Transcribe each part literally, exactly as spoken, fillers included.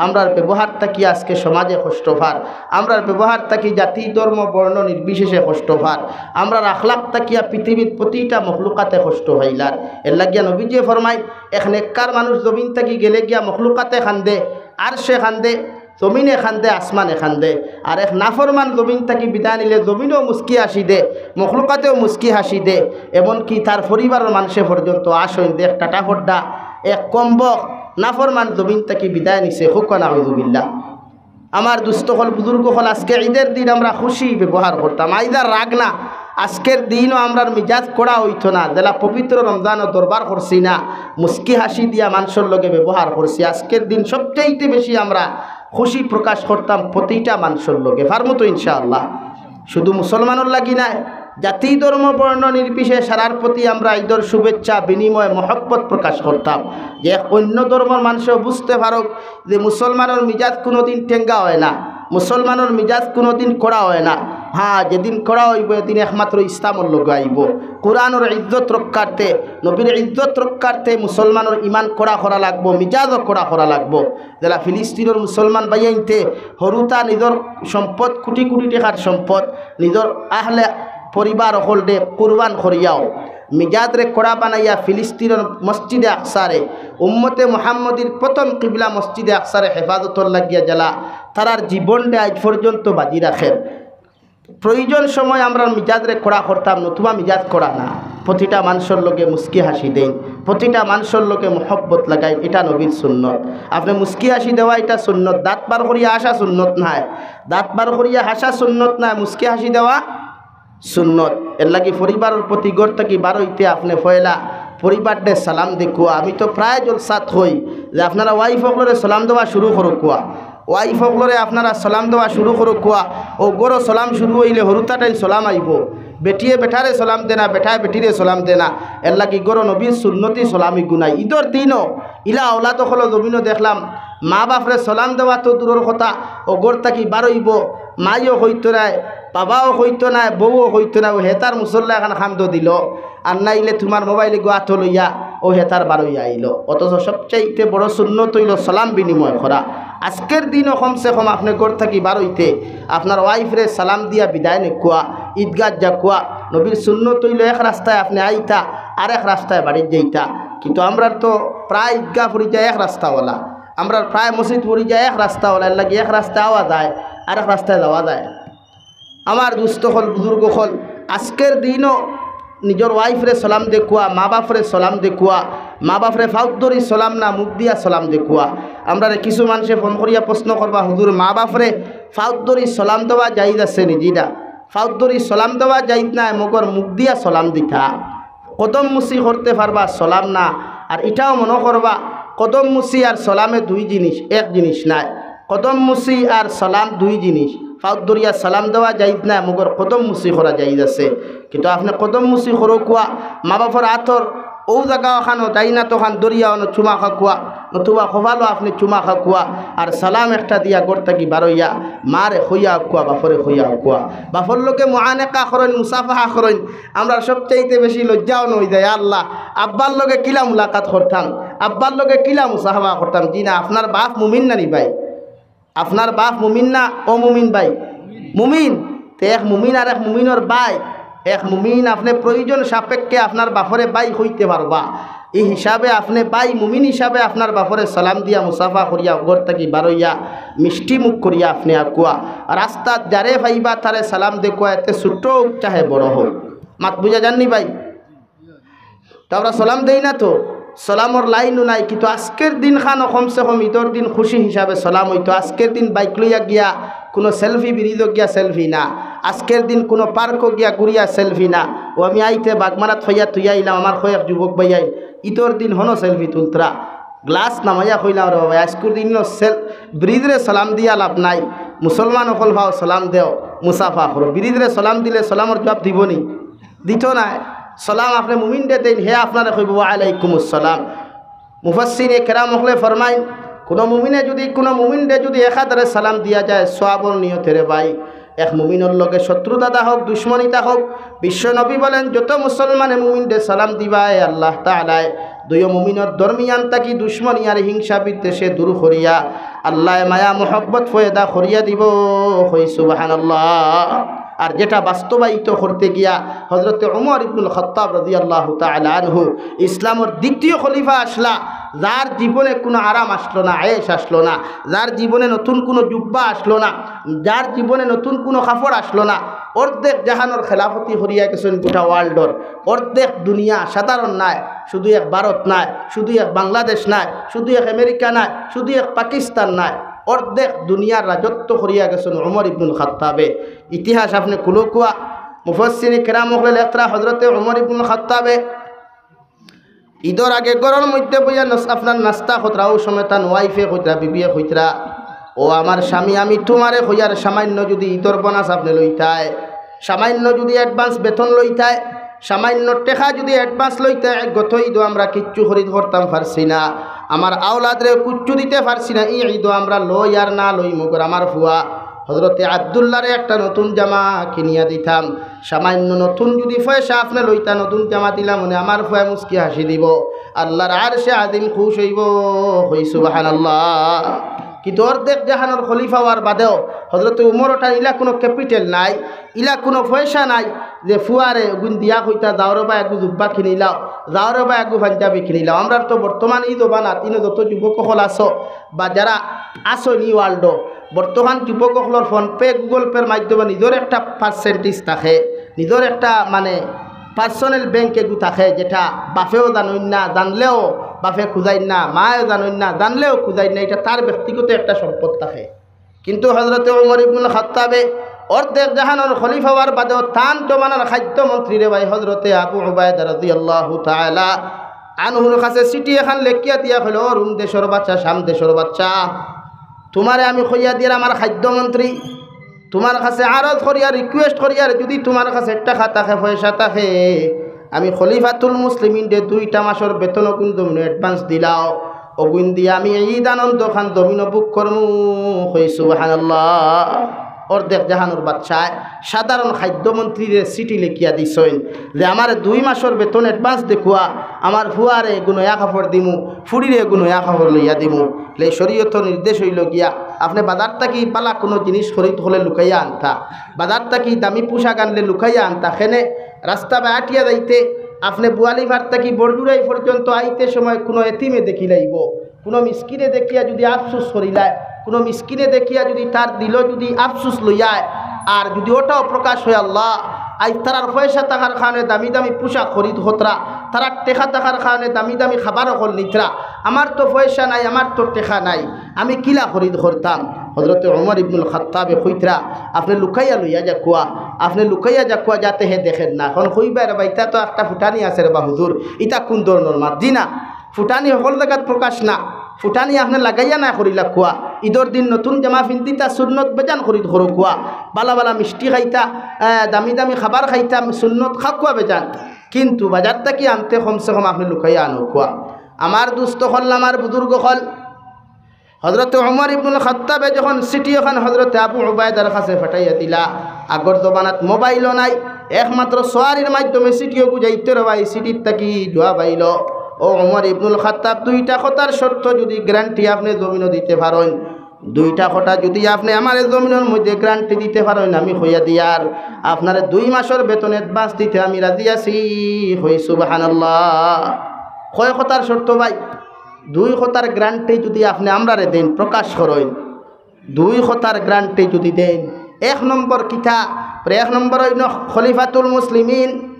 আমরার ব্যবহার থাকি আজকে সমাজে কষ্ট পার, আমরার ব্যবহার থাকি জাতি, ধর্ম, বর্ণ নির্বিশেষে কষ্ট পার, আমরার আখলাক থাকিয়া পৃথিবীর প্রতিটা মখলুকাতে কষ্ট পাইলার। এর লাগিয়া নবীজিয়ে ফরমাইন, এক নেককার মানুষ জমিন থাকি গেলে গিয়া মখলুকাতে কান্দে, আরশে কান্দে, জমিনে কান্দে, আসমানে কান্দে, আর এক নাফরমান জমিন থাকি বিদায় নিলে জমিনও মুচকি হাসি দে, মখলুকাতেও মুচকি হাসি দে, এমনকি তার পরিবারর মানষে পর্যন্ত আশইন দে, এক টাটা ফড্ডা, এক কমবক নাফরমান জমিন থাকি বিদায় নিছে, কউক্কা নাউজুবিল্লাহ। আমার দুস্ত অকল, বুজুর্গ অকল, আজকে ঈদর দিন আমরা খুশি ব্যবহার করতাম, আইজ আর রাগ না। আজকের দিনও আমরার মিজাজ কড়া অইতো না, যেলা পবিত্র রমজানও দরবার করছি না, মুচকি হাসি দিয়া মানষর লগে ব্যবহার করছি। আজকের দিন সবচাইতে বেশি আমরা খুশি প্রকাশ করতাম প্রতিটা মানষর লগে, পারমু তো ইনশাআল্লাহ? শুধু মুসলমানর লাগি নায়, জাতি, ধর্ম, বর্ণ নির্বিশেষে সারার প্রতি আমরা ঈদর শুভেচ্ছা, বিনিময়, মহব্বত প্রকাশ করতাম, যে এক অন্য ধর্মর মানষেও বুঝতে পারুক যে মুসলমানর মিজাজ কুনুদিন টেঙ্গা অয় না, মুসলমানর মিজাজ কুনুদিন কড়া অয় না। হ্যাঁ, যেদিন কড়া অইবো, এদিন একমাত্র ইসলামর লগে আইবো। কোরআনর ইজ্জত রক্ষার্থে, নবীর ইজ্জত রক্ষার্থে মুসলমানর ইমান কড়া করা লাগবো, মিজাজও কড়া করা লাগবো। যেলা ফিলিস্তিনর মুসলমান ভাইয়াইন্তে হুরুতা নিজর সম্পদ, কুটি কুটি টেকার সম্পদ, নিজর আহলে পরিবার অকলরে কুরবান করিয়াও, মিজাজরে কড়া বানাইয়া ফিলিস্তিনর মসজিদে আকসারে, উম্মতে মুহাম্মদীর প্রথম কিবলা মসজিদে আকসারে হেফাজতর লাগিয়া যেলা তারার জীবনরে আইজ পর্যন্ত বাজি রাখের। প্রয়োজন সময় আমরার মিজাজরে কড়া করতাম, নতুবা মিজাজ কড়া না। প্রতিটা মানষর লগে মুচকি হাসি দেইন, প্রতিটা মানষর লগে মহব্বত লাগাইন, ইটা নবীর সুন্নত। আপনে মুচকি হাসি দেওয়া ইটা সুন্নত, দাঁত বার করিয়া হাসা সুন্নত নায়, দাঁত বার করিয়া হাসা সুন্নত নায়, মুচকি হাসি দেওয়া সুন্নত। এর লাগি পরিবারর প্রতি, ঘর থাকি বার অইতে আপনে পয়লা পরিবাররে সালাম দেউক্কা। আমি তো প্রায় জলসাত কই যে আপনারা wife অকলরে সালাম দেওয়া শুরু করউক্কা, wife অকলরে আপনারা সালাম দেওয়া শুরু করউক্কা। অউ ঘরো সালাম শুরু অইলে হুরুতাটাইন সালাম আইবো। বেটিয়ে বেটারে সালাম দে না, বেটায় বেটিরে সালাম দে না। এর লাগি ঘরো নবীর সুন্নতি সালাম ইগু নাই। ঈদর দিনও ইলা আওলাদ অকলর জমিনো দেখলাম, মা বাপরে সালাম দেওয়া তো দূরর কথা, অউ ঘর থাকি বার অইবো, মাইও কইতো নায়, বাবাও কইতো নায়, বউও কইতো নায়, অউ হেতার মুসল্লা এখান কান্দো দিলো, আর নাইলে তুমার mobile ইগু আতো লইয়া অউ হেতার বার অইয়া আইলো। অথচ সবচাইতে বড় সুন্নত অইলো সালাম বিনিময় করা। আজকের দিনও কমসে কম আপনে ঘর থাকি বার অইতে আপনার wife রে সালাম দিয়া বিদায় নেউক্কা, ঈদগাহ যাউক্কা। নবীর সুন্নত অইলো এক রাস্তায় আপনে আইতা, আরেক রাস্তায় বাড়িত যাইতা। কিন্তু আমরার তো প্রায় ঈদগাহ পড়ি যায় এক রাস্তাওয়ালা, আমরার প্রায় মসজিদ পড়ি যায় এক রাস্তাওয়ালা, এর লাগি এক রাস্তায় আওয়া যায়, আরেক রাস্তায় যাওয়া যায়। আমার দুস্ত অকল, বুজুর্গ অকল, আজকের দিনও নিজর wife রে সালাম দেউক্কা, মা বাপরে সালাম দেউক্কা, মা বাপরে ফাউত ধরি সালাম না, মুখ দিয়া সালাম দেউক্কা। আমরারে কিছু মানষে phone করিয়া প্রশ্ন করবা, "হুজুর, মা বাপরে ফাউত ধরি সালাম দেওয়া জায়েজ আছে নি?" জি না, ফাউত ধরি সালাম দেওয়া জায়েজ নায়, মগর মুখ দিয়া সালাম দিতা। কদম মুছি করতে পারবা, সালাম না। আর ইটাও মনো করবা, কদম মুছি আর সালামে দুই জিনিস, এক জিনিস নায়। কদম মুছি আর সালাম দুই জিনিস। ফাউত ধরিয়া সালাম দেওয়া জায়েজ নায়, মগর কদম মুছি করা জায়েজ আছে। কিন্তু আপনে কদম মুছি করউক্কা, মা বাপর আতর অউ জাগা অখানো, ডাইন আত অখান ধরিয়া অনো চুমা খাউক্কা, নতুবা কপালো আপনে চুমা খাউক্কা, আর সালাম একটা দিয়া ঘর থাকি বার অইয়া মারে কইয়া আউক্কা, বাপরে কইয়া আউক্কা। বাপর লগে মুআনেকা করইন, মুসাফাহা করইন। আমরার সবচাইতে বেশি লজ্জা অনো অই যায়, আল্লাহ, আব্বার লগে কিলা মুলাকাত করতাম, আব্বার লগে কিলা মুসাফাহা করতাম। জি না, আপনার বাপ মুমিন না নি ভাই? আপনার বাপ মুমিন না অমুমিন ভাই? মুমিন। তে এক মুমিন আর এক মুমিনর ভাই, এক মুমিন আপনে প্রয়োজন সাপেক্ষে আপনার বাপরে ভাই কইতে পারবা। ই হিসাবে আপনে ভাই, মুমিন হিসাবে আপনার বাপরে সালাম দিয়া মুসাফা করিয়া ঘর থাকি বার অইয়া মিষ্টি মুখ করিয়া আপনে আউক্কা। রাস্তাত যারে পাইবা তারে সালাম দেউক্কা, এতে ছোট অউক চাহে বড় অউক। মাত বুঝা যার নি ভাই? তে আমরা সালাম দেই না তো, সালামর লাইনও নাই। কিন্তু আজকের দিনখানো কমসে কম ঈদর দিন খুশি হিসাবে সালাম অইতো। আজকের দিন bike লইয়া গিয়া কুনু selfie, bridge-ও গিয়া selfie না। আজকের দিন কুনু park-ও গিয়া ঘুরিয়া selfie না। অউ আমি আইতে বাগমারাত পাইয়া থইয়া আইলাম, আমার কয়েক যুবক ভাইয়াইন ঈদর দিন হনো selfie তুলতরা। Glass নামাইয়া কইলাম, "রে বাবা, আজকের দিন sel-, bridge-রে সালাম দিয়া লাভ নাই। মুসলমান অকল পাও, সালাম দেও, মুসাফা করো। Bridge-রে সালাম দিলে সালামর জুয়াব দিবো নি?" দিতো নায়। সালাম আপনে মুমিনরে দেইন, হে আপনারে কইবো, "ওয়ালাইকুমুস সালাম।" মুফাসসিরে কেরাম অকলে ফরমাইন, কুনু মুমিনে যুদি, কুনু মুমিনরে যুদি একাধারে সালাম দিয়া যায়, সওয়াবর নিয়তে রে ভাই, এক মুমিনর লগে শত্রুতা থাকউক, দুশমনিতা থাকউক, বিশ্বনবী বলেন, যত মুসলমানে মুমিনরে সালাম দিবা, এ আল্লাহ তাআলায় দুইও মুমিনর দরমিয়ান থাকি দুশমনি আর হিংসা বিদ্বেষে দূর করিয়া আল্লায় মায়া মহব্বত পয়দা করিয়া দিবো। কই সুবহানাল্লাহ। আর যেটা বাস্তবায়িত করতে গিয়া হযরতে উমর ইবনুল খাত্তাব রাদিয়াল্লাহু তাআলা আনহু ইসলামর দ্বিতীয় খলিফা আছলা, যার জীবনে কুনু আরাম আছলো না, আয়েশ আছলো না, যার জীবনে নতুন কুনু জুব্বা আছলো না, যার জীবনে নতুন কুনু কাপড় আছলো না, অর্ধেক জাহানর খেলাফতি করিয়া গেছইন গোটা ওয়ার্ল্ডর। অর্ধেক দুনিয়া সাধারণ নায়, শুধু এক ভারত নায়, শুধু এক বাংলাদেশ নায়, শুধু এক আমেরিকা নায়, শুধু এক পাকিস্তান নায়, অর্ধেক দুনিয়ার রাজত্ব করিয়া গেছইন উমর ইবনুল খাত্তাবে। ইতিহাস আপনে খুলউক্কা, মুফাসসিরিনে কেরাম অকলে লেখরা হযরতে উমর ইবনুল খাত্তাবে ইদর আগে ঘরর মধ্যে বইয়া নাস-, আপনার নাস্তা করতরা, অউ সময় তান ওয়াইফে কইতরা, বিবিয়ে কইতরা, "ও আমার স্বামী, আমি তুমারে কইয়ার সামান্য যুদি ইদর বোনাস আপনে লইতায়, সামান্য যুদি অ্যাডভান্স বেতন লইতায়, সামান্য টেকা যুদি অ্যাডভান্স লইতায়, গত ইদো আমরা কিচ্ছু খরিদ করতাম পারছি না, আমার আওলাদরে কুচ্ছু দিতে পারছি না, ই ইদো আমরা লই আর না লই, মগর আমার ফুয়া হযরতে আব্দুল্লাহরে একটা নতুন জামা কিনিয়া দিতাম।" সামান্য নতুন যুদি পয়সা আপনে লইতা, নতুন জামা দিলাম, মানে আমার ফুয়ায় মুস্কি হাসি দিবো, আল্লাহর আরশে আজিম খুশ অইবো। কই সুবহানাল্লাহ। কিন্তু অর্ধেক জাহানর খলিফা অওয়ার বাদেও হযরতে উমর অটার ইলা কুনু ক্যাপিটাল নাই, ইলা কুনু পয়সা নাই যে ফুয়ারে অগুন দিয়া কইতা, "যাও রে বা এগু জুব্বা কিনিলাও, যাও রে বা এগু পাঞ্জাবি কিনিলাও।" আমরার তো বর্তমান ই জমানাত ইনো যত যুবক অকল আছো বা যারা আছো নি ওয়ার্ল্ডো, বর্তমান যুবক অকলর PhonePe, Google Pay-র মাধ্যমে নিজর একটা পার্সেন্টেজ থাকে, নিজর একটা মানে পার্সোনাল ব্যাংক এগু থাকে, যেটা বাপেও জানইন না, জানলেও বাপে খুজাইন না, মায়েও জানইন না, জানলেও খুজাইন না, ইটা তার ব্যক্তিগত একটা সম্পদ থাকে। কিন্তু হযরতে উমর ইবনুল খাত্তাবে অর্ধেক জাহানর খলিফা অওয়ার বাদেও তান জমানার খাদ্য মন্ত্রীরে ভাই হযরতে আবু উবায়দা রাদিয়াল্লাহু তাআলা আনহুর কাছে চিঠি এখান লেখিয়া দিয়া কইলো, "ও রুম দেশর বাদশা, শাম দেশর বাদশা, তুমারে আমি কইয়া দিয়ার আমার খাদ্য মন্ত্রী, তুমার কাছে আরজ করিয়ার, রিকোয়েস্ট করিয়ার, যুদি তুমার কাছে টেকা থাকে, পয়সা থাকে, আমি খলিফাতুল মুসলিমিনরে দুইটা মাসর বেতন অগুন জমিনো অ্যাডভান্স দিলাও, অগুন দিয়া আমি ইদ আনন্দ খান জমিনো ভোগ করমু।" কই সুবহানাল্লাহ। অর্ধেক জাহানর বাদশায় সাধারণ খাদ্য মন্ত্রীরে চিঠি লেখিয়া দিছইন যে, "আমারে দুই মাসর বেতন অ্যাডভান্স দেউক্কা, আমার ফুয়ারে এগু নয়া কাপড় দিমু, ফুড়িরে এগু নয়া কাপড় লইয়া দিমু।" লে শরীয়তর নির্দেশ অইলো গিয়া, আপনে বাজার থাকি ভালা কুনু জিনিস খরিদ করলে লুকাইয়া আনতা, বাজার থাকি দামি পোশাক আনলে লুকাইয়া আনতা। কেনে? রাস্তা বায় আটিয়া যাইতে, আপনে বুয়ালিপাড় থাকি বড়জুড়াই পর্যন্ত আইতে সময় কুনু এতিমে দেখিলাইবো, কুনু মিসকিনে দেখিয়া যুদি আফসুস করিলায়, কুনু মিসকিনে দেখিয়া যুদি তার দিলো যুদি আফসুস লইয়ায়, আর যুদি অটাও প্রকাশ অয়, "আল্লাহ, আইজ তারার পয়সা থাকার কারণে দামি দামি পোশাক খরিদ করতরা, তারার টেকা থাকার কারণে দামি দামি খাবার অকল নিতরা, আমার তো পয়সা নাই, আমার তো টেকা নাই, আমি কিলা খরিদ করতাম?" হযরতে উমর ইবনুল খাত্তাবে কইতরা, "আপনে লুকাইয়া লইয়া যাউক্কা, আপনে লুকাইয়া যাউক্কা, যাতে হে দেখের না।" অখন কইবা, "রে বা, ইতা তো একটা ফুটানি আছে রে বা হুজুর, ইতা কুন ধরনর মাত?" জি না, ফুটানি হকল জাগাত প্রকাশ না, ফুটানি আপনে লাগাইয়া না করিলাউক্কা। ইদর দিন নতুন জামা ফিন্দিতা, সুন্নত বেজান খরিদ করউক্কা, ভালা ভালা মিষ্টি খাইতা, আহ, দামি দামি খাবার খাইতা, সুন্নত খাউক্কা বেজান, কিন্তু বাজার থাকি আনতে কমসে কম আপনে লুকাইয়া আনউক্কা। আমার দুস্ত অকল, আমার বুজুর্গ অকল, হযরতে উমর ইবনুল খাত্তাবে যখন চিঠি অখান হযরতে আবু উবায়দার কাছে পাঠাইয়া দিলা, আগর জমানাত মোবাইলও নাই, একমাত্র সোয়ারির মাধ্যমে চিঠি অগু যাইতো রে বা, ই চিঠির থাকি জুয়াব আইলো, "ও উমর ইবনুল খাত্তাব, দুইটা কথার শর্ত যুদি গ্যারান্টি আপনে জমিনো দিতে পারইন, দুইটা কথা যুদি আপনে আমারে জমিনর মধ্যে গ্যারান্টি দিতে পারইন, আমি কইয়া দিয়ার, আপনারে দুই মাসর বেতন অ্যাডভান্স দিতে আমি রাজি আছি।" কই সুবহানাল্লাহ। কয় কথার শর্ত ভাই? দুই কথার গ্যারান্টি যুদি আপনে আমরারে দেইন, প্রকাশ করইন, দুই কথার গ্যারান্টি যুদি দেইন, এক নম্বর কিতা? এক নম্বর অইলো খলিফাতুল মুসলিমিন,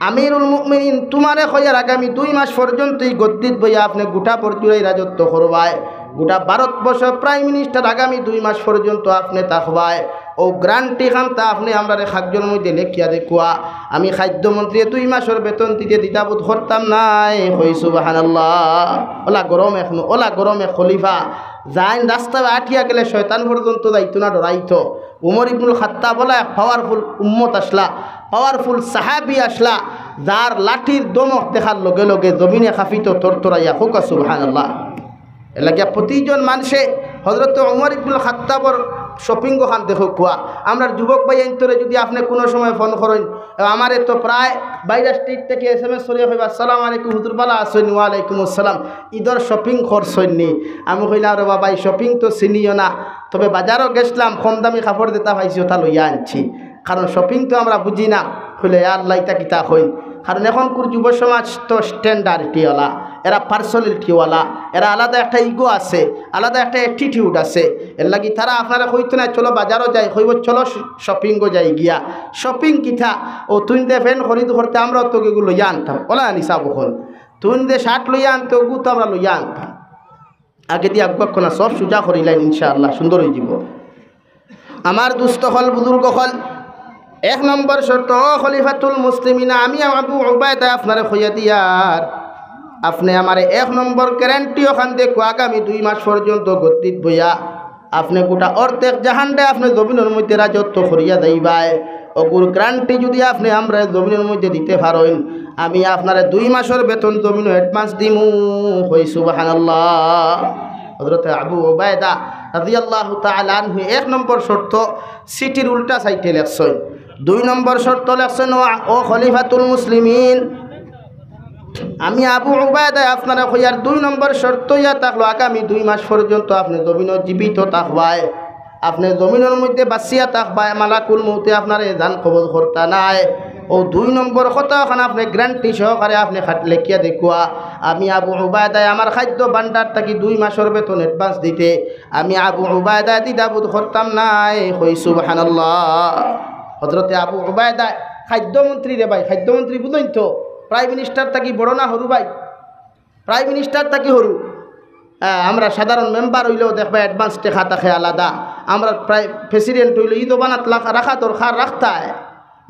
আমিরুল মুমিনিন, তুমারে কইয়ার আগামী দুই মাস পর্যন্ত ই গদ্দিত বইয়া আপনে গোটা বড়জুড়াই রাজত্ব করবায়, গোটা ভারতবর্ষ প্রাইম মিনিস্টার আগামী দুই মাস পর্যন্ত আপনে থাকবায়। অউ গ্যারান্টি খানতা আপনে আমরারে কাগজর মধ্যে লেখিয়া দেউক্কা। আমি খাদ্য মন্ত্রীরে দুই মাসর বেতন দিতে দ্বিধাবোধ করতাম নায়। কই সুবহানাল্লাহ। অলা গরম এক নু-, অলা গরম এক খলিফা। যাইন রাস্তায় আটিয়া গেলে শয়তান পর্যন্ত যাইতো না, ডরাইতো। উমর ইবনুল খাত্তাব অলা এক পাওয়ারফুল উম্মত আছলা, পাওয়ারফুল সাহাবী আছলা, যার লাঠির ধমক দেখার লগে লগে জমিনে কাঁপিতো থরথরাইয়া। কউক্কা সুবহানাল্লাহ। এরলাগিয়া প্রতিজন মানষে হযরতে উমর ইবনুল খাত্তাবর shopping অখান দেখউক্কা। আমরার যুবক ভাইয়াইন্তরে যুদি আপনে কুনু সময় ফোন করইন, আমারে তো প্রায় বাইরা স্টেট থাকি এসএমএস করিয়া কইবা, "আসসালামু আলাইকুম হুজুর, বালা আছইন?" "ওয়ালাইকুম আসসালাম।" "ইদর শপিং করছইন নি?" আমি কইলাম, "রে বাবা, ই শপিং তো চিনিও না, তবে বাজারো গেছলাম, কম দামি কাপড় যেতা পাইছি, ওতা লইয়া আনছি।" কারণ শপিং তো আমরা বুঝি না। কইলে, "ইয়া আল্লাহ, ইতা কিতা কইন?" কারণ এখনকুর যুব সমাজ তো স্ট্যান্ডার্ডিটিওয়ালা, এরা পার্সোনালিটিওয়ালা, এরা আলাদা একটা ইগো আছে, আলাদা একটা অ্যাটিটিউড আছে। এরলাগি তারা আপনারে কইতো না, "চলো বাজারো যাই", কইবো, "চলো শ-, শপিংও যাই গিয়া।" শপিং কিতা? ও তুইন দে ফ্যান খরিদ করতে, আমরাও তো এগু লইয়া আনতাম, ওলা আনি সাব অখন। তুইন দে শার্ট লইয়া আনতে, ওগু তো আমরা লইয়া আনতাম। আগে দিয়া আগুয়া না, সব সুজা করিলাইন, ইনশাআল্লাহ সুন্দর অইযিবো। আমার দুস্ত অকল, বুজুর্গ অকল, এক নম্বর শর্ত, ও খলিফাতুল মুসলিমিন, আমি আবু উবায়দা আপনারে কইয়া দিয়ার, আপনে আমারে এক নম্বর গ্যারান্টি অখান দেখো, আগামী দুই মাস পর্যন্ত গদ্দিত বইয়া আপনে গোটা অর্ধেক জাহানরে আপনে জমিনর মধ্যে রাজত্ব করিয়া যাইবায়। অগুর গ্যারান্টি যুদি আপনে আমরারে জমিনর মধ্যে দিতে পারইন, আমি আপনারে দুই মাসর বেতন জমিনো অ্যাডভান্স দিমু। কই সুবহানাল্লাহ। হযরতে আবু উবায়দা রাদিয়াল্লাহু তাআলা আনহু এক নম্বর শর্ত চিঠির উল্টা সাইডে লেখছইন। দুই নম্বর শর্ত লেখছইন, "ও, ও খলিফাতুল মুসলিমিন, আমি আবু উবায়দায় আপনারে কইয়ার দুই নম্বর শর্ত ইয়া থাকলো, আগামী দুই মাস পর্যন্ত আপনে জমিনো জীবিত থাকবায়, আপনে জমিনর মধ্যে বাঁচিয়া থাকবায়, মালাকুল মউতে আপনারে জান কবজ করতা নায়।" ও দুই নম্বর কথা অখান আপনে গ্যারান্টি সহকারে আপনে খাট-, লেখিয়া দেখুয়া, আমি আবু উবায়দায় আমার খাদ্য ভান্ডার থাকি দুই মাসর বেতন অ্যাডভান্স দিতে আমি আবু উবায়দায় দ্বিধাবোধ করতাম নায়। কই সুবহানাল্লাহ। হযরতে আবু উবায়দায় খাদ্যমন্ত্রী রে ভাই, খাদ্যমন্ত্রী বুঝইন তো, প্রাইম মিনিস্টার থাকি বড় না হুরু ভাই? প্রাইম মিনিস্টার থাকি হুরু। হ্যাঁ, আমরা সাধারণ মেম্বার অইলেও দেখবা অ্যাডভান্স টেকা থাকে আলাদা। আমরা প্রায় প্রেসিডেন্ট অইলে ই জমানাত লাখ-, রাখা দরকার, রাখতায়।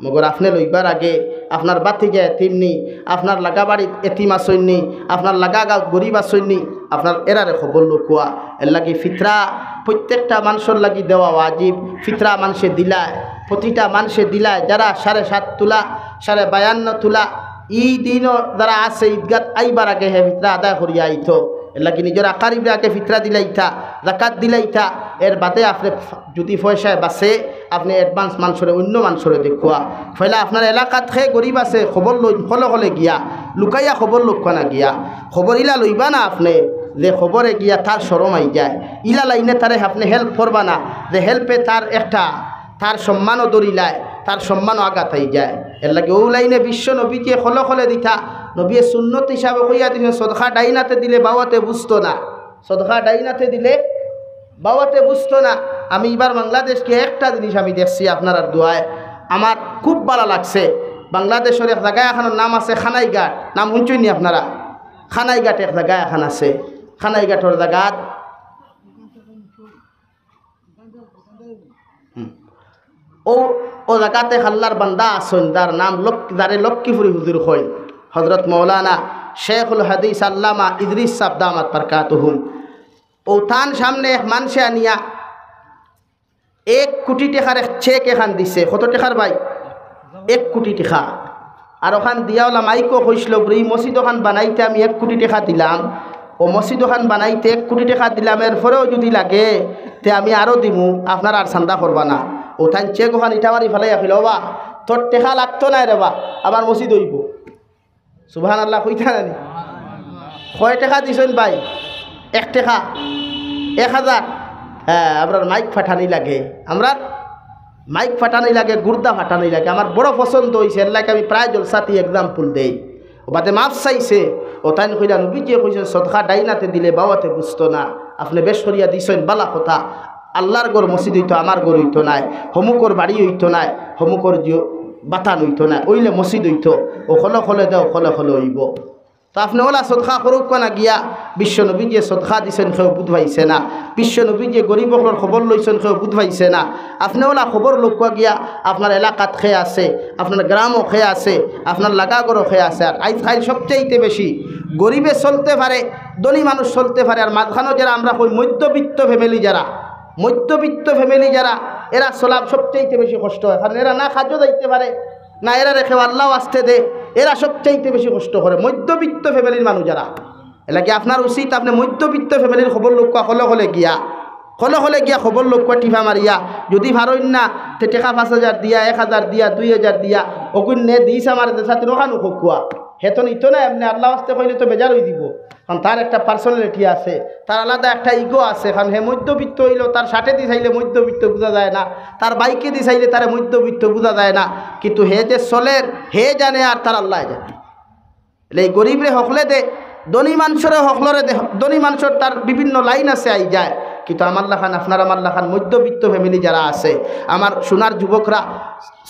মগর আপনে লইবার আগে আপনার বাতিজা এতিম নি, আপনার লাগা বাড়িত এতিম আছইন নি, আপনার লাগা গাঁওত গরিব আছইন নি, আপনার এরারে খবর লউক্কা। এরলাগি ফিতরা প্রত্যেকটা মানষর লাগি দেওয়া ওয়াজিব। ফিতরা মানষে দিলায়, প্রতিটা মানষে দিলায়, যারা সাড়ে সাত তুলা, সাড়ে বায়ান্ন তুলা, ই দিনও যারা আছে ইদগাত আইবার আগে হে ফিতরা আদায় করিয়া আইতো। এরলাগি নিজর আকারিবরে আগে ফিতরা দিলাইতা, জাকাত দিলাইতা, এর বাদে আপনে যুদি পয়সায় বাঁচে, আপনে অ্যাডভান্স মানষরে, অইন্য মানষরে দেখুয়া। পয়লা আপনার এলাকাত কে গরিব আছে, খবর লইন, খলে খলে গিয়া, লুকাইয়া খবর লউক্কা না গিয়া। খবর ইলা লইবা না আপনে, যে খবরে গিয়া তার শরম আই যায়। ইলা লাইনে তারে আপনে হেল্প করবা না, যে হেল্পে তার একটা, তার সম্মানও ধরিলায়, তার সম্মানও আঘাত আই যায়। এরলাগি অউ লাইনে বিশ্ব নবীজিয়ে খলে খলে দিতা। নবীয়ে সুন্নত হিসাবে কইয়া দিছইন, "সদকা ডাইন আতে দিলে বাউ আতে বুঝতো না।" সদকা ডাইন আতে দিলে বাউ আতে বুঝতো না। আমি ইবার বাংলাদেশ গিয়া একটা জিনিস আমি দেখছি আপনারার দোয়ায়, আমার খুব ভালা লাগছে। বাংলাদেশর এক জাগা এখানর নাম আছে কানাইঘাট, নাম হুনছইন নি আপনারা? কানাইঘাট এক জাগা এখান আছে, কানাইঘাটর জাগাত হুম। অউ, অউ জাগাত এক আল্লার বান্দা আছইন, যার নাম লক্ষ-, যারে লক্ষ্মীপুরি হুজুর কইন, হযরত মাওলানা শেখুল হাদিস আল্লামা ইদ্রিস সাব দামাত বারকাতুহুম। অউ তান সামনে এক মানষে আনিয়া এক কোটি টেকার এক চেক এখান দিছে। কত টেকার ভাই? এক কোটি টেকা। আর অখান দিয়া অলা মাইকো কইছলো, "বুলে, ই মসজিদ অখান বানাইতে আমি এক কোটি টেকা দিলাম, অউ মসজিদ অখান বানাইতে এক কোটি টেকা দিলাম, এরপরেও যুদি লাগে, তে আমি আরো দিমু, আপনারা আর চান্দা করবা না।" অউ তাইন চেক অখান ইটা মারি ফালাইয়া কইলা, "ওবা, তোর টেকা লাগতো নায় রেবা, আমার মসজিদ অইবো।" সুবহানাল্লাহ কইতা নানি? কয় টেকা দিছইন ভাই? এক টেকা? এক হাজার? হ্যাঁ, আমরার মাইক ফাটানি লাগে, আমরার মাইক ফাটানি লাগে, গুর্দা ফাটানি লাগে। আমার বড় পছন্দ অইছে, এরলাগি আমি প্রায় জলসাত ই এক্সাম্পল দেই। অউ বাদে মাফ চাইছে, অউ তাইন কইলা, "নবীজিয়ে কইছইন, সদকা ডাইন আতে দিলে বাউ আতে বুঝতো না। আপনে বেশ করিয়া দিছইন, ভালা কথা। আল্লার ঘর মসজিদ অইতো, আমার ঘর অইতো নায়, হমুকর বাড়ি অইতো নায়, হমুকর জিও-, বাতান অইতো নায়, অইলে মসজিদ অইতো। অউ খলে খলে দেও, খলে খলে অইবো।" তো আপনে অলা সদকা করউক্কা না গিয়া, বিশ্ব নবীজিয়ে সদকা দিছইন, কেউ বুঝ পাইছে না। বিশ্ব নবীজিয়ে গরিব অকলর খবর লইছইন, কেউ বুঝ পাইছে না। আপনে অলা খবর লউক্কা গিয়া, আপনার এলাকাত কে আছে, আপনার গ্রামো কে আছে, আপনার লাগা ঘরো কে আছে। আর আইজকাইল সবচাইতে বেশি গরিবে চলতে পারে, ধনী মানুষ চলতে পারে, আর মাঝখানো যারা আমরা কই মধ্যবিত্ত ফ্যামিলি যারা, মধ্যবিত্ত ফ্যামিলি যারা, এরা চলা সবচাইতে বেশি কষ্ট হয়, কারণ এরা না কাজো যাইতে পারে, না এরারে কেউ আল্লাহ আস্তে দে, এরা সবচাইতে বেশি কষ্ট করে, মধ্যবিত্ত ফ্যামিলির মানুষ যারা। এরলাগি আপনার উচিত আপনে মধ্যবিত্ত ফ্যামিলির খবর লউক্কা খলে খলে গিয়া, খলে খলে গিয়া খবর লউক্কা টিপা মারিয়া, যুদি পারইন না, তে টেকা পাঁচ হাজার দিয়া, এক হাজার দিয়া, দুই হাজার দিয়া, অগুইন নে দিস আমারে দেশাত রোখানু খকুয়া। হে তো নিতো না, এমনে আল্লাহ ওয়াস্তে কইলে তো বেজার অই দিবো। কারণ তার একটা personality আছে, তার আলাদা একটা ego আছে। কারণ হে মধ্যবিত্ত অইলো, তার শার্টেদি চাইলে মধ্যবিত্ত বুঝা যায় না, তার বাইকেদি চাইলে তারে মধ্যবিত্ত বুঝা যায় না, কিন্তু হে যে চলের, হে জানে আর তার আল্লায় জানে। এই গরিবরে হকলে দে, ধনী মানষরে হকলরে দে, ধনী মানষর তার বিভিন্ন লাইন আছে, আই যায়। কিন্তু আমার লাখান, আপনার আমার লাখান মধ্যবিত্ত family যারা আছে, আমার সোনার যুবকরা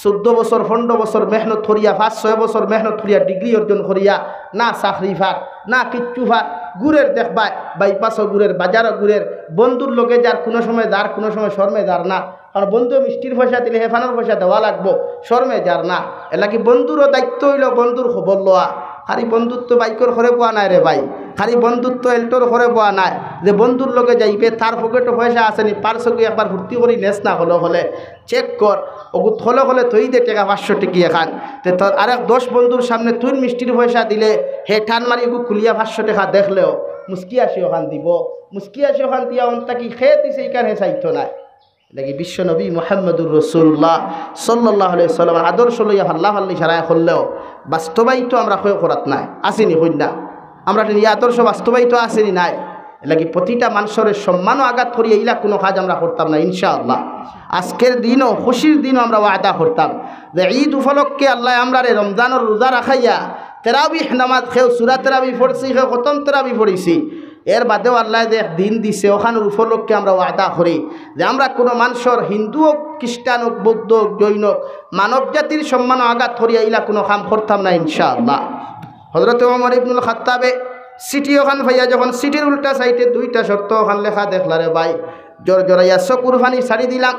চৌদ্দ বছর, পনরো বছর মেহনত করিয়া, পাঁচ ছয় বছর মেহনত করিয়া, ডিগ্রি অর্জন করিয়া, না চাকরি পার, না কিচ্ছু পার, ঘুরের দেখবায়, বাইপাসও ঘুরের, বাজারও ঘুরের, বন্ধুর লগে যার, কুনু সময় যার, কুনু সময় শরমে যার না। কারণ বন্ধু মিষ্টির পয়সা দিলে হে পানর পয়সা দেওয়া লাগবো, শরমে যার না। এরলাগি বন্ধুরও দায়িত্ব অইলো বন্ধুর খবর লওয়া। খালি বন্ধুত্ব বাইকর ঘরে বওয়া নায় রে ভাই, খালি বন্ধুত্ব এল্টোর ঘরে বওয়া নায়। যে বন্ধুর লগে যাইবে, তার পকেটো পয়সা আছে নি, পার্সো গিয়া একবার ফুর্তি করি নেস না, খলে খলে check কর। অগু খলে খলে থই দে টেকা পাঁচশো টেকি এখান। তে তোর আরেক দশ বন্ধুর সামনে তুই মিষ্টির পয়সা দিলে, হে টান মারি অগু খুলিয়া পাঁচশো টেকা দেখলেও মুস্কি আসি ওখান দিবো। মুস্কি আসি ওখান দিয়া অন থাকি কে দিছে ইখান হে চাইতো নায়। এরলাগি বিশ্বনবী মুহাম্মদুর রাসূলুল্লাহ সাল্লাল্লাহু আলাইহি ওয়াসাল্লামর আদর্শ লইয়া ফাল্লা ফাল্লি সারায় করলেও বাস্তবায়িত আমরা কেউ করাত নায়, আছি নি কইন না? আমরার ই আদর্শ বাস্তবায়িত আছে নি নাই? এরলাগি প্রতিটা মানষরে সম্মানও আঘাত করিয়া ইলা কুনু কাজ আমরা করতাম না ইনশাআল্লাহ। আজকের দিনও, খুশির দিনও আমরা ওয়াদা করতাম যে ঈদ উপলক্ষে আল্লায় আমরারে রমজানর রোজা রাখাইয়া তেরাবিহ নামাজ, কেউ সূরা তেরাবি পড়ছি, কেউ খতম তেরাবি পড়ছি, এর বাদেও আল্লায় যে এক দিন দিছে, ওখানর উপলক্ষে আমরা ওয়াদা করি যে আমরা কুনু মানষর, হিন্দু অউক, খ্রিস্টান অউক, বৌদ্ধ অউক, জৈন অউক, মানব জাতির সম্মানও আঘাত করিয়া ইলা কুনু কাম করতাম না ইনশাআল্লাহ। হযরতে ওমর ইবনুল খাত্তাবে চিঠি ওখান পাইয়া যখন চিঠির উল্টা সাইডে দুইটা শর্ত ওখান লেখা দেখলা রে ভাই, জোর জোরাইয়া চকুর পানি ছাড়ি দিলাম।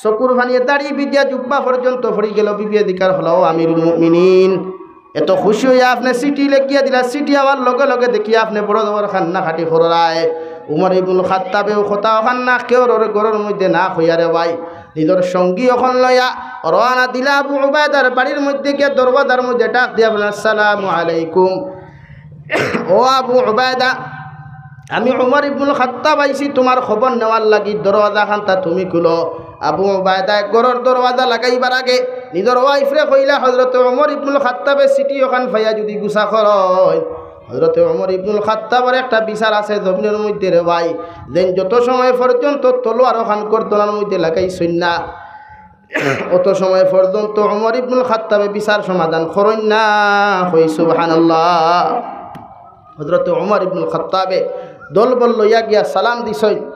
চকুর পানিয়ে দাড়ি ভিজিয়া জুব্বা পর্যন্ত পড়ি গেল। বিবিয়ে জিকার করলা, "ও আমিরুল মুমিনিন, এত খুশি অইয়া আপনে চিঠি লেখিয়া দিলা, চিঠি আওয়ার লগে লগে দেখি আপনে বড় জবর কান্নাকাটি কররায়।" উমর ইবনুল খাত্তাবেও কথা ওখান না কেউর ঘরর মধ্যে না কইয়া রে ভাই, নিজর সঙ্গী ওখান লইয়া রওয়ানা দিলা আবু উবায়দার বাড়ির মধ্যে গিয়া দরওয়াজার মধ্যে ডাক দিয়া বলে, "আসসালামু আলাইকুম।" "ও আবু উবায়দা, আমি উমর ইবনুল খাত্তাব আইছি তুমার খবর নেওয়ার লাগি, দরওয়াজা খানতা তুমি খুলো।" আবু উবায়দায় ঘরর দরওয়াজা লাগাইবার আগে নিজর wife রে কইলা, "হযরতে উমর ইবনুল খাত্তাবে চিঠি ওখান পাইয়া যুদি গুসা করইন, হযরতে উমর ইবনুল খাত্তাবর একটা বিচার আছে জমিনর মধ্যে রে ভাই, যেইন যত সময় পর্যন্ত তলোয়ার ওখান গর্দনর মধ্যে লাগাইছইন না, অত সময় পর্যন্ত উমর ইবনুল খাত্তাবে বিচার সমাধান করইন না।" কই সুবহানাল্লাহ। হযরতে উমর ইবনুল খাত্তাবে দলবল লইয়া গিয়া সালাম দিছইন।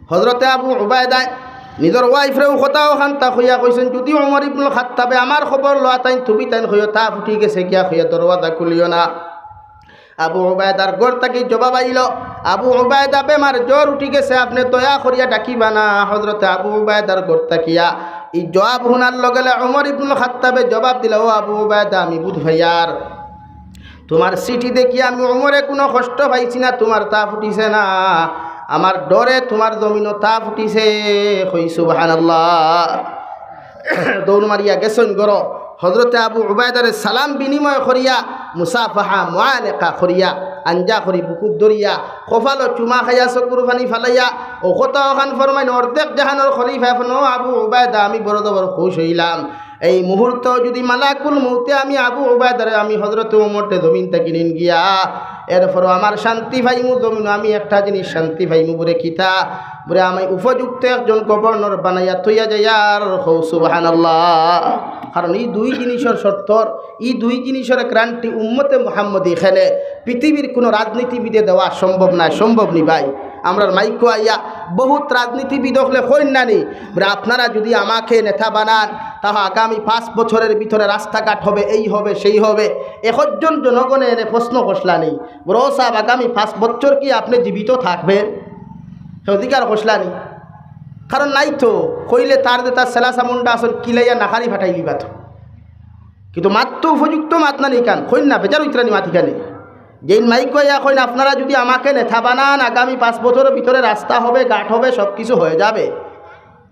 হযরতে আবু উবায়দায় নিজর wife রেও কথা ওখানতা কইয়া কইছইন, "যুদি উমর ইবনুল খাত্তাবে আমার খবর লওয়া তাইন, তুমি তাইন কইও, তাপ উঠি গেছে গিয়া কইয়া দরওয়াজা খুলিও না।" আবু উবায়দার ঘর থাকি জবাব আইলো, "আবু উবায়দা বেমার, জ্বর উঠি গেছে, আপনে দয়া করিয়া ডাকিবা না।" হযরতে আবু উবায়দার ঘর থাকিয়া ই জবাব হুনার লগে লগে উমর ইবনুল খাত্তাবে জবাব দিলা, "ও আবু উবায়দা, আমি বুঝ পাইয়ার, তুমার চিঠি দেখিয়া আমি উমরে কুনু কষ্ট পাইছি না, তুমার তাপ উঠিছে না, আমার ডরে তুমার জমিনো তাপ উঠিছে।" কই সুবহানাল্লাহ। দৌড় মারিয়া গেছইন ঘরো। হযরতে আবু উবায়দারে সালাম বিনিময় করিয়া, মুসাফাহা, মুআনেকা করিয়া, আঞ্জা করি বুকুত ধরিয়া, কপালো চুমা খাইয়া, চকুর পানি ফালাইয়া, অউ কথা ওখান ফরমাইন, অর্ধেক জাহানর খলিফা আপনে, "ও আবু উবায়দা, আমি বড় জবর খুশ অইলাম। এই মুহূর্তে যুদি মালাকুল মউতে আমি আবু উবায়দারে আমি হযরতে উমররে জমিন থাকি নিন গিয়া, এরপরও আমার শান্তি পাইমু জমিনো, আমি একটা জিনিস শান্তি পাইমু বুলে কিতা?" বুলে, "আমি উপযুক্ত একজন গভর্নর বানাইয়া থইয়া যাইয়ার।" কও সুবহানাল্লাহ। কারণ ই দুই জিনিসর শর্তর, ই দুই জিনিসর গ্যারান্টি উম্মতে মুহাম্মদী খেনে পৃথিবীর কুনু রাজনীতিবিদে দেওয়া সম্ভব নায়, সম্ভব নি ভাই। আমরার মাইকো আইয়া বহুত রাজনীতিবিদ অকলে কইন না নি, বুলে, "আপনারা যুদি আমাকে নেতা বানান, তাহলে আগামী পাঁচ বছরের ভিতরে রাস্তাঘাট হবে, এই হবে, সেই হবে।" একজন জনগণে এনে প্রশ্ন করছলা নি, বুলে, "ও সাব, আগামী পাঁচ বছর কি আপনে জীবিত থাকবেন?" কেউ জিকার করছলা নি? কারণ নাই তো, কইলে তার যে তার সেলা চামুন্ডা আসন কিলাইয়া নাকারি ফাটাইলিবা তো। কিন্তু মাত তো উপযুক্ত মাত না নি ইখান, কইন না, বেজার অইতরা নি মাত ইখানে। যেইন মাইকো আইয়া কইন, "আপনারা যুদি আমাকে নেতা বানান, আগামী পাঁচ বছরের ভিতরে রাস্তা হবে, ঘাট হবে, সব কিছু হয়ে যাবে।"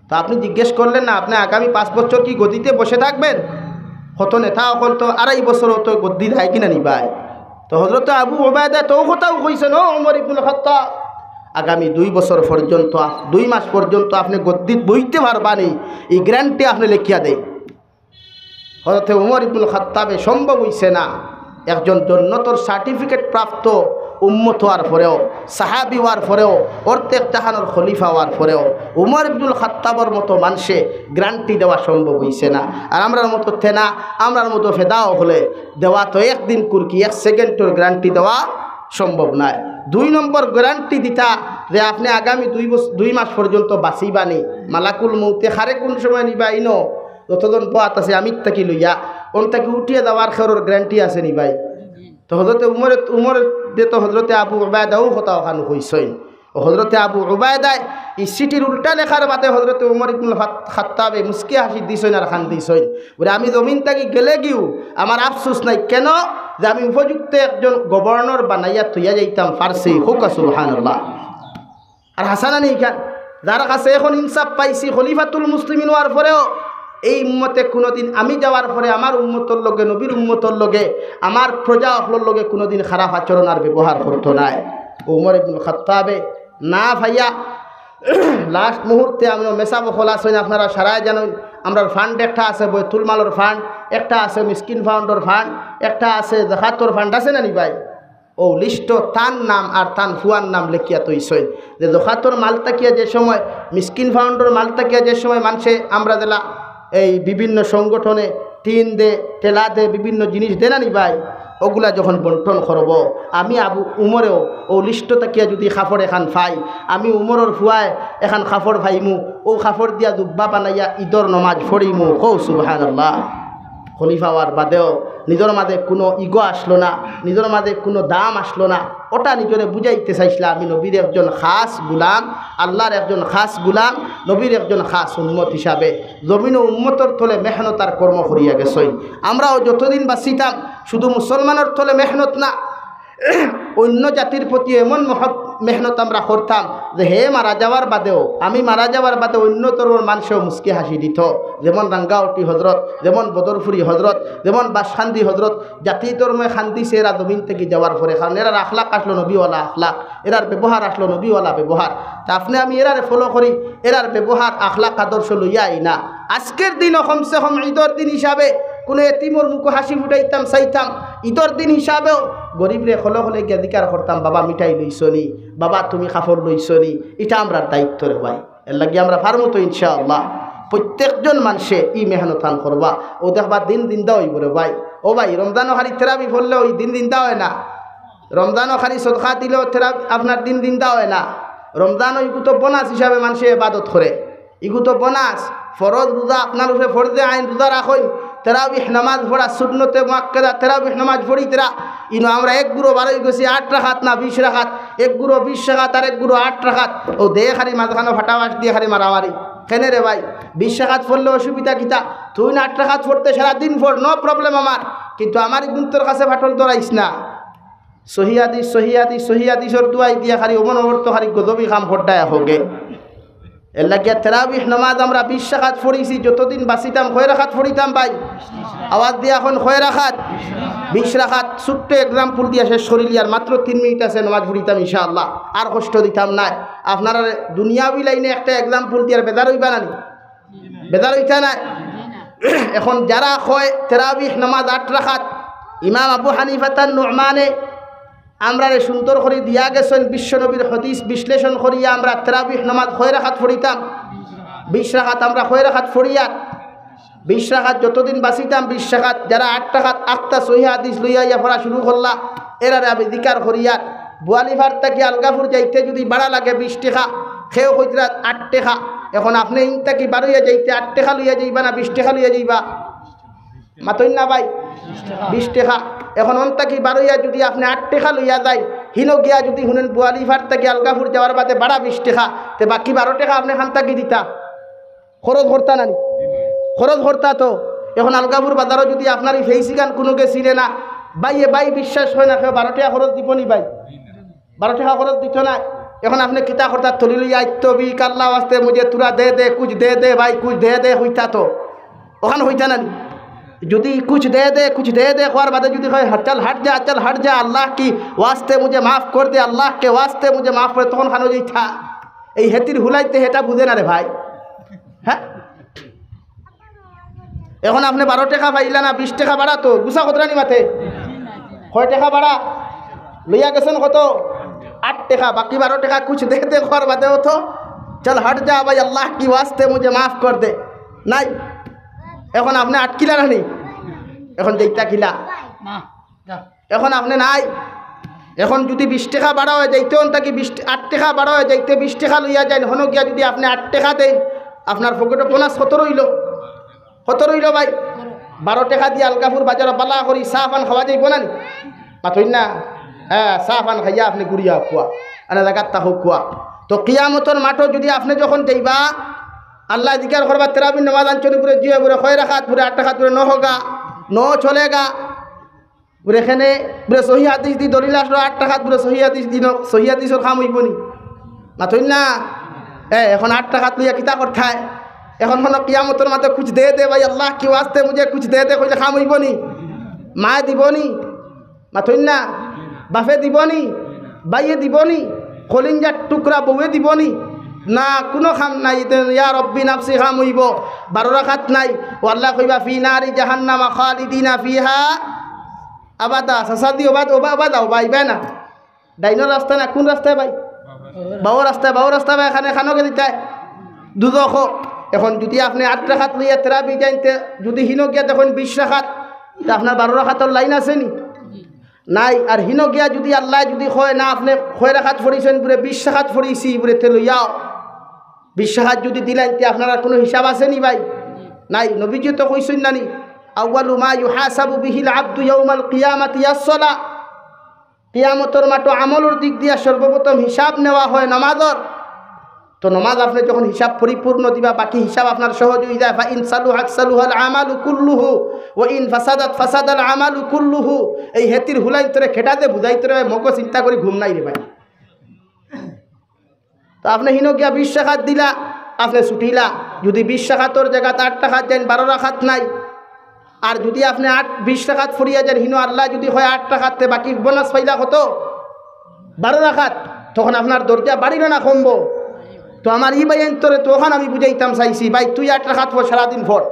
তো আপনি জিজ্ঞেস করলেন না, "আপনি আগামী পাঁচ বছর কি গদিতে বসে থাকবেন?" কত নেতা অকল তো আড়াই বছরও তো গদ্দি যায় কিনা নি ভাই? তো হজরতে আবু উবায়দায় তো কথাও কইছইন, "ও উমর ইবনুল খাত্তাব, আগামী দুই বছর পর্যন্ত আপ-, দুই মাস পর্যন্ত আপনে গদ্দিত বইতে পারবা নি, ই গ্যারান্টি আপনে লেখিয়া দেইন।" হজরতে উমর ইবনুল খাত্তাবে সম্ভব অইছে না, একজন জন্নতর সার্টিফিকেট প্রাপ্ত উম্মত অওয়ার পরেও, সাহাবী অওয়ার পরেও, অর্ধেক জাহানর খলিফা অওয়ার পরেও উমর ইবনুল খাত্তাবর মতো মানষে গ্যারান্টি দেওয়া সম্ভব অইছে না। আর আমরার মতো তেনা, আমরার মতো ফেদা অকলে দেওয়া তো একদিন কুরকি, এক সেকেন্ডর গ্যারান্টি দেওয়া সম্ভব নায়। দুই নম্বর গ্যারান্টি দিতা যে আপনে আগামী দুই বছ-, দুই মাস পর্যন্ত বাঁচিবা নি, মালাকুল মউতে কারে কুন সময় নিবা ইনো, যতজন বওয়াত আছে আমির থাকি লইয়া, অন থাকি উঠিয়া যাওয়ার খেরর গ্যারান্টি আছে নি ভাই? তো হজরতে উমরে, উমর দে তো হজরতে আবু উবায়দাও কথা অখান কইছইন। ও হজরতে আবু উবায়দায় ই চিঠির উল্টা লেখার বাদে হজরতে উমর ইবনুল ফাত-, খাত্তাবে মুস্কি হাসি দিছইন আর কান্দিছইন। বলে, "আমি জমিন থাকি গেলেগিও আমার আফসোস নাই, কেন যে আমি উপযুক্ত একজন গভর্নর বানাইয়া থইয়া যাইতাম পারছি।" কউক্কা সুবহানাল্লাহ। আর হাছা না নি ইখান, যার কাছে এখন ইনসাফ পাইছি, খলিফাতুল মুসলিমিন অওয়ার পরেও এই উম্মতে কুনুদিন, আমি যাওয়ার পরে আমার উম্মতর লগে, নবীর উম্মতর লগে, আমার প্রজা অকলর লগে কুনুদিন খারাপ আচরণ আর ব্যবহার করতো নায়। উমর ইবনুল খাত্তাবে না পাইয়া লাস্ট মুহূর্তে, আমরা মেসাব অকল আছইন, আপনারা সারায় জানইন, আমরার ফান্ড একটা আছে, বয়তুল মালর ফান্ড, একটা আছে মিসকিন ফান্ডর ফান্ড, একটা আছে জাকাতর ফান্ড, আছে না নি ভাই? ও লিস্টো তান নাম আর তান ফুয়ার নাম লেখিয়া থইছইন। যে জকাতর মাল থাকিয়া যে সময়, মিসকিন ফান্ডর মাল থাকিয়া যে সময় মানষে আমরা যেলা এই বিভিন্ন সংগঠনে টিন দে, ঠেলা দে, বিভিন্ন জিনিস দে না নি ভাই, ওগুলা যখন বন্টন করবো, আমি আবু উমরেও ও লিস্টো থাকিয়া যুদি কাপড় এখান পাই, আমি উমরর ফুয়ায় এখান কাপড় পাইমু, ও কাপড় দিয়া জুব্বা বানাইয়া ইদর নমাজ পড়িমু। কও সুবহানাল্লাহ। খলিফা অওয়ার বাদেও নিজর মাঝে কুনু ইগো আসলো না, নিজর মাঝে কুনু দাম আসলো না। ওটা নিজরে বুঝাইতে চাইছলা, আমি নবীর একজন খাস গুলাম, আল্লাহর একজন খাস গুলাম, নবীর একজন খাস উম্মত হিসাবে জমিনো উম্মতর তলে মেহনত আর কর্ম করিয়া গেছইন। আমরাও যতদিন বাঁচিতাম, শুধু মুসলমানর তলে মেহনত না, অন্য জাতির প্রতি এমন মহৎ মেহনত আমরা করতাম যে হে মারা যাওয়ার বাদেও, আমি মারা যাওয়ার বাদে অন্য ধর্মর মানষেও মুস্কি হাসি দিত, যেমন রাঙ্গাউটি হজরত, যেমন বদরপুরি হজরত, যেমন বাসকান্দি হজরত। জাতি ধর্মে কান্দিছে এরা জমিন থাকি যাওয়ার পরে, কারণ এরার আখলাক আসলো নবীওয়ালা আখলাক, এরার ব্যবহার আসলো নবীওয়ালা ব্যবহার। তা আপনে আমি এরারে ফলো করি, এরার ব্যবহার আখলাক আদর্শ লইয়া আই না। আজকের দিনও কমসে কম ইদর দিন হিসাবে কুনু এতিমর মুখো হাসি ফুটাইতাম চাইতাম, ইদর দিন হিসাবেও গরিবরে খলো খলো গিয়া জিকার করতাম, "বাবা, মিঠাই লইছো নি? বাবা, তুমি কাপড় লইছো নি?" ইটা আমরার দায়িত্ব রে ভাই। এরলাগি আমরা পারমু তো ইনশাআল্লাহ। প্রত্যেকজন মানষে ই মেহনতহান করবা। ও দেখবা দিন জিন্দা অইবো রে ভাই। ও ভাই, রমজানো খালি তেরাবি পড়লে ওই দিন জিন্দা অয় না। রমজানো খালি সদকা দিলেও তেরাবি আপনার দিন জিন্দা অয় না। রমজানো ইগু তো বোনাস হিসাবে মানষে ইবাদত করে। ইগু তো বোনাস, ফরজ রোজা আপনার উপরে ফরজে আইন রোজা রাখইন, তেরাবিহ নামাজ পড়া সুন্নতে মুআক্কাদা, তেরাবিহ নামাজ পড়ি তেরা। ইনো আমরা এক গুরু বারোই গেছি আট রাখাত না বিশ রাখাত, এক গুরু বিশ রাখাত আর এক গুরু আট রাখাত। ও দে খালি মাঝখানো ফাটাফাট দিয়ে খালি মারামারি। কেনে রে ভাই, বিশ রাখাত পড়লে অসুবিধা কিতা? তুই না আট রাখাত পড়তে সারা দিন পড়, no problem আমার, কিন্তু আমার গুন্তর কাছে ফাটল ধরাইস না। সহি হাদিস, সহি হাদিস, সহি হাদিসর দুয়াই দিয়া খালি ওমন ওমর তো খালি গজবি কাম করডায় হোগে। এর লাগিয়া তেরাবিহ নামাজ আমরা বিশ রাখাত পড়িছি, যতদিন বাঁচিতাম কয় রাখাত পড়িতাম ভাই? আওয়াজ দিয়া এখন কয় রাখাত? বিশ রাখাত। ছোট্ট এক্সাম্পল দিয়া শেষ করিলি, আর মাত্র তিন মিনিট আছে নামাজ পড়িতাম ইনশাআল্লাহ, আর কষ্ট দিতাম নায় আপনারা। দুনিয়াবি লাইনে একটা এক্সাম্পল দিয়ার বেজার অইবা না নি? বেজার অইতা নায়? এখন যারা কয় তেরাবিহ নামাজ আট রাখাত, ইমাম আবু হানিফাতান নুমানে আমরারে সুন্দর করি দিয়া গেছইন, বিশ্বনবীর হাদিস বিশ্লেষণ করিয়া আমরা তেরাবিহ নামাজ কয় রাখাত পড়িতাম? বিশ রাখাত। আমরা কয় রাখাত পড়িয়ার? বিশ রাখাত। যতদিন বাঁচিতাম বিশ রাখাত। যারা আট রাখাত আখতা সহি হাদিস লইয়া ইয়া পড়া শুরু করলা, এরারে আমি জিকার করিয়ার। বুয়ালিফার থাকি আলগাপুর যাইতে যদি ভাড়া লাগে বিশ টেকা, কেউ কইতরা আট টেকা। এখন আপনে ইন থাকি বারইয়া যাইতে আট টেকা লইয়া যাইবা না বিশ টেকা লইয়া যাইবা? মাতইন না ভাই, বিশ টেকা। এখন অন থাকি বারইয়া যদি আপনে আট টেকা লইয়া যাইন, হিনো গিয়া যদি হুনেন বুয়ালিফার থাকি আলগাপুর যাওয়ার বাদে ভাড়া বিশ টেকা, তে বাকি বারো টেকা আপনে কান থাকি দিতা? খরচ করতা না নি? খরচ করতা তো। এখন আলগাপুর বাজারো যদি আপনার ই ফেইসিগান কুনুগে চিনে না, ভাইয়ে ভাই বিশ্বাস অয় না, কেউ বারো টেকা খরচ দিবো নি ভাই? বারো টেকা খরচ দিত নায়। এখন আপনে কিতা করতা? থলি লইয়া আইতো, "ভি কাল্লা ওয়াস্তে মুঝে থুড়া দে দে, কুছ দে দে ভাই, কুছ দে দে" কইতা তো। অখান কইতা না নি? যদি "কুছ দে দে, কুছ দে দে" কওয়ার বাদে যদি কয়, "চল হট যা, চল হট যা, আল্লাহ কি ওয়াস্তে মুঝে মাফ কর দে, আল্লাহ কে ওয়াস্তে মুঝে মাফ কর দে", তখন খানো যাইতা? এই হেতির হুলাইতে হেটা বুঝে না রে ভাই। হ্যাঁ, এখন আপনে বারো টেকা পাইলা না, বিশ টেকা ভাড়া তো, গুছা কতরানি মাতে? কয় টেকা ভাড়া? লইয়া গেছেন কত? আট টেকা। বাকি বারো টেকা "কুছ দে দে" কওয়ার বাদে অত "চল হট যা ভাই, আল্লাহ কি ওয়াস্তে মুঝে মাফ কর দে" নাই। এখন আপনে আটকিলা না নি? এখন যাইতা কিলা? না, যা। এখন আপনে নাই। এখন যদি বিশ টেকা ভাড়া অয় যাইতে, অন থাকি বিশ, আট টেকা ভাড়া অয় যাইতে, বিশ টেকা লইয়া যাইন, হনো গিয়া যদি আপনে আট টেকা দেইন, আপনার পকেটো বোনাস কত রইলো? কত রইলো ভাই? বারো টেকা দিয়া আলগাপুর বাজারো বালা করি চা পান খাওয়া যাইবো না নি? মাতইন না? হ্যাঁ, চা পান খাইয়া আপনে ঘুরিয়া কুয়া, আনা জাগাত তাকো কুয়া। তো কিয়ামতর মাঠো যদি আপনে যখন যাইবা, আল্লায় জিকার করবা, "তেরাবির নামাজ আনছো নি?" বুলে, "জি অয়।" বুলে, "কয় রাকাত?" বুলে, "আট রাকাত।" বুলে, "ন হোগা, ন চলেগা।" বুলে, "কেনে?" বুলে, "সহি হাদিস দি দলিল আসলো আট রাকাত।" বুলে, "সহি হাদিস দি ন-, সহি হাদিসর কাম অইবো নি?" মাতইন না? এ, এখন আট রাকাত লইয়া কিতা করতায়? এখন হনো কিয়ামতর মাঠো "কুছ দে দে ভাই, আল্লাহ কি ওয়াস্তে মুঝে কুছ দে দে" কইলে কাম অইবো নি? মায়ে দিবো নি? মাতইন না? বাফে দিবো নি? ভাইয়ে দিবো নি? কলিঞ্জার টুকরা বউয়ে দিবো নি? না, কুনু কাম নাই। ইতে "ইয়া রব্বি নাফসি" কাম অইবো। বারো রাকাত নাই। ও আল্লায় কইবা, "ফি নারি জাহান্নামা খালিদিনা ফিহা আবাদা।" চাচা দি ওবা, ওবা, ওবা যাও, ওবা আইবায় না। ডাইনর রাস্তা না, কুন রাস্তায় ভাই? বাউর রাস্তায়, বাউর রাস্তায় ভাই, এখানে খানো কে দিতায়? দুজখো। এখন যদি আপনে আট রাকাত লইয়া তেরাবি যাইন তে, যদি হিনো গিয়া দেখইন বিশ রাকাত, তে আপনার বারো রাকাতর লাইন আছে নি? নাই। আর হিনো গিয়া যদি আল্লায় যদি কয়, "না, আপনে কয় রাকাত পড়ছইন?" বুলে, "বিশ রাকাত পড়ছি।" বুলে, "তে লইয়াও।" বিশ রাকাত যদি দিলাইন, তে আপনার আর কুনু হিসাব আছে নি ভাই? নাই। নবীজিয়ে তো কইছইন না নি, "আউয়ালু মা ইউহাসাবু বিহিল আবদু ইয়াউমাল কিয়ামাতি আস-সালাহ।" কিয়ামতর মাঠো আমলর দিক দিয়া সর্বপ্রথম হিসাব নেওয়া হয় নমাজর। তো নমাজ আপনে যখন হিসাব পরিপূর্ণ দিবা, বাকি হিসাব আপনার সহজ অইযায়। "ফাইন সালুহাত সালুহাল আমালু কুল্লুহু, ওয়া ইন ফাসাদাত ফাসাদাল আমালু কুল্লুহু।" এই হেতির হুলাইন্তরে খেটাতে বুঝাইতরে মগজ চিন্তা করি ঘুম নাই রে ভাই। তো আপনে হিনো গিয়া বিশ রাকাত দিলা, আপনে ছুটিলা। যদি বিশ রাকাতর জাগাত আট রাকাত যাইন, বারো রাকাত নাই। আর যদি আপনে আট, বিশ রাকাত পড়িয়া যাইন, হিনো আল্লায় যদি কয় আট রাকাত, তে বাকি বোনাস পাইলা কত? বারো রাকাত। তখন আপনার দরজা বাড়িবো না কমবো? তো আমার ই ভাইয়াইন্তরে তো অখান আমি বুঝাইতাম চাইছি, "ভাই, তুই আট রাকাত পড়, সারাদিন পড়।"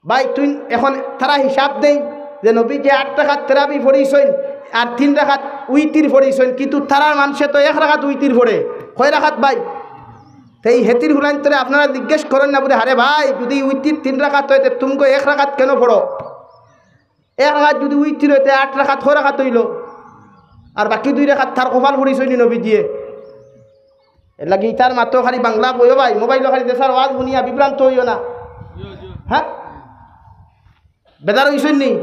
ভাই, তুই এখন তারা হিসাব দেইন যে নবীজিয়ে আট রাকাত তেরাবি পড়ছইন আর তিন রাকাত উইতির পড়ছইন, কিন্তু তারার মানষে তো এক রাকাত উইতির পড়ে। কয় রাকাত ভাই? তে এই হেতির হুলাইন্তরে আপনারা জিজ্ঞেস করইন না বুলে, "আরে ভাই, যদি উইতির তিন রাকাত অয়, তে তুমগো এক রাকাত কেনে পড়ো?" এক রাকাত যদি উইতির অয়, তে আট রাকাত কয় রাকাত অইলো? আর বাকি দুই রাকাত তার কপাল পড়ছইন নি নবীজিয়ে। এরলাগি ইতার মাতো খালি বাংলা কইও ভাই, মোবাইলো খালি দেশার ওয়াজ হুনিয়া বিভ্রান্ত অইও না। হ্যাঁ? বেজার অইছইন নি?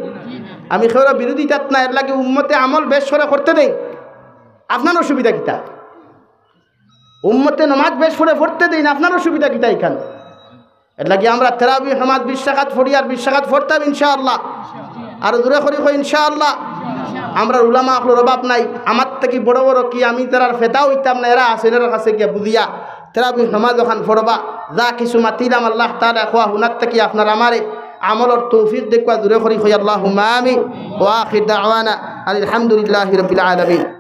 আমি কেউর বিরোধিতাত না, এরলাগি উম্মতে আমল বেশ করে করতে দেইন, আপনার অসুবিধা কিতা? উম্মতে নমাজ বেশ করে পড়তে দেইন, আপনার অসুবিধা কিতা ইখান? এরলাগি আমরা তেরাবি নমাজ বিশ রাকাত পড়ি আর বিশ রাকাত পড়তাম ইনশাআল্লাহ। আর জোরে করি কই ইনশাআল্লাহ। আমরার উলামা অকলর অভাব নাই, আমার থাকি বড় বড় কি আমি তারার ফেদা অইতাম না, এরা আছইন, এরার কাছে গিয়া বুঝিয়া তেরাবি নমাজ অখান পড়বা। যা কিছু মাতিলাম আল্লাহ তাআলায় কওয়া হুনার থাকি আপনার আমারে আমলর তৌফিক দেউক্কা, জোরে করি কই আল্লাহুম্মা আমিন। ওয়া আখির দাওয়ানা আলহামদুলিল্লাহি রাব্বিল আলামিন।